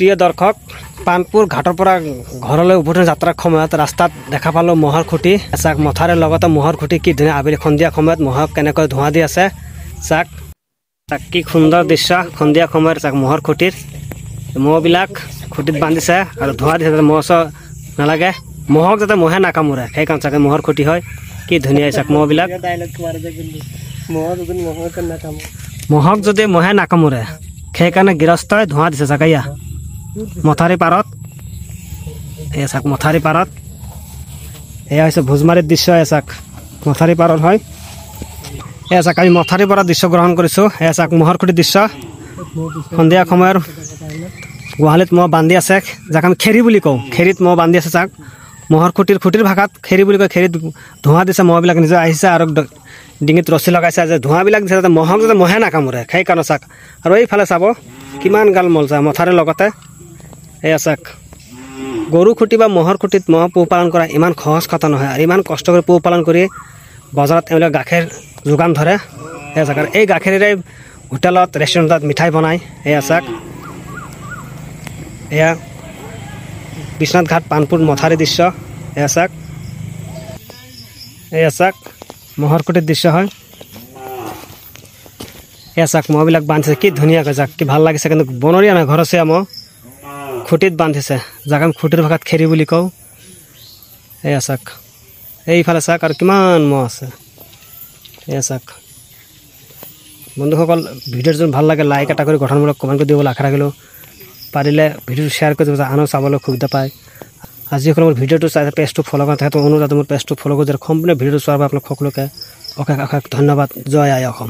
প্ৰিয় দৰ্শক, পাণপুৰ ঘাটৰ পৰা ঘৰলৈ উভতি যাত্ৰাৰ সময়ত ৰাস্তাত দেখা পালোঁ ম'হৰ খুঁটি। চাক মথাৰে লগতে ম'হৰ খুঁটি কি ধুনীয়া, আবেলি সন্ধিয়া সময়ত ম'হক কেনেকৈ ধোঁৱা দি আছে। চাক চাক কি সুন্দৰ দৃশ্য সন্ধিয়া সময়ত। চাক ম'হৰ খুঁটিৰ ম'হবিলাক খুঁটিত বান্ধিছে আৰু ধোঁৱা দিছে যাতে ম'হ চহ নালাগে, ম'হক যাতে ম'হে নাকামোৰে, সেইকাৰণে চাগে ম'হৰ খুঁটি হয়। কি ধুনীয়া চাক ম'হবিলাক, ম'হক যদি ম'হে নাকামোৰে সেইকাৰণে গৃহস্থই ধোঁৱা দিছে। চাক এয়া মথাউৰি পাৰত, এয়া চাক মথাউৰি পাৰত, এয়া হৈছে ভোজমাৰীৰ দৃশ্য। এয়া চাক মথাউৰি পাৰত হয়। এয়া চাক আমি মথাউৰিৰ পৰা দৃশ্য গ্ৰহণ কৰিছোঁ। এয়া চাক ম'হৰ খুঁটিৰ দৃশ্য। সন্ধিয়া সময়ৰ গোহালিত ম'হ বান্ধি আছে, যাক আমি খেৰী বুলি কওঁ। খেৰীত ম'হ বান্ধি আছে। চাক ম'হৰ খুঁটিৰ ভাষাত খেৰী বুলি কয়। খেৰীত ধোঁৱা দিছে, ম'হবিলাক নিজে আহিছে আৰু ডিঙিত ৰছী লগাইছে যে ধোঁৱাবিলাক দিছে যাতে ম'হক যাতে ম'হে নাকামোৰে, সেইকাৰণে চাক। আৰু এইফালে চাব কিমান গাল মল চাক মথাউৰিৰ লগতে। এয়া চাক গৰু খুঁটি বা ম'হৰ খুঁটিত ম'হ পোহপালন কৰা ইমান সহজ কথা নহয়, আৰু ইমান কষ্ট কৰি পোহপালন কৰি বজাৰত তেওঁলোকে গাখীৰ যোগান ধৰে। এয়া চাক, আৰু এই গাখীৰেৰে হোটেলত ৰেষ্টুৰেণ্টত মিঠাই বনায়। এয়া চাক, এয়া বিশ্বনাথ ঘাট পাণপুৰ মথাউৰি দৃশ্য। এয়া চাক, এয়া চাক ম'হৰ খুঁটিৰ দৃশ্য হয়। এয়া চাক ম'হবিলাক বান্ধিছে কি ধুনীয়াকৈ, চাক কি ভাল লাগিছে। কিন্তু বনৰীয়া নহয়, ঘৰচীয়া ম'হ খুঁটিত বান্ধিছে, যাক আমি খুঁটিৰ ভাষাত খেৰী বুলি কওঁ। এয়া চাক এইফালে চাক আৰু কিমান ম'হ আছে। এয়া চাক বন্ধুসকল, ভিডিঅ'টো যদি ভাল লাগে লাইক এটা কৰি গঠনমূলক কমেণ্ট কৰি দিবলৈ আশা ৰাখিলোঁ। পাৰিলে ভিডিঅ'টো শ্বেয়াৰ কৰি দিব, আনো চাবলৈ সুবিধা পায়। আৰু যিসকলে মোৰ ভিডিঅ'টো চাই পেজটো ফ'ল' কৰা তেখেতৰ অনুৰোধ মোৰ পেজটো ফ'ল' কৰি সম্পূৰ্ণ ভিডিঅ'টো চোৱাৰ বাবে আপোনালোক সকলোকে অশেষ অশেষ ধন্যবাদ। জয় আই অসম।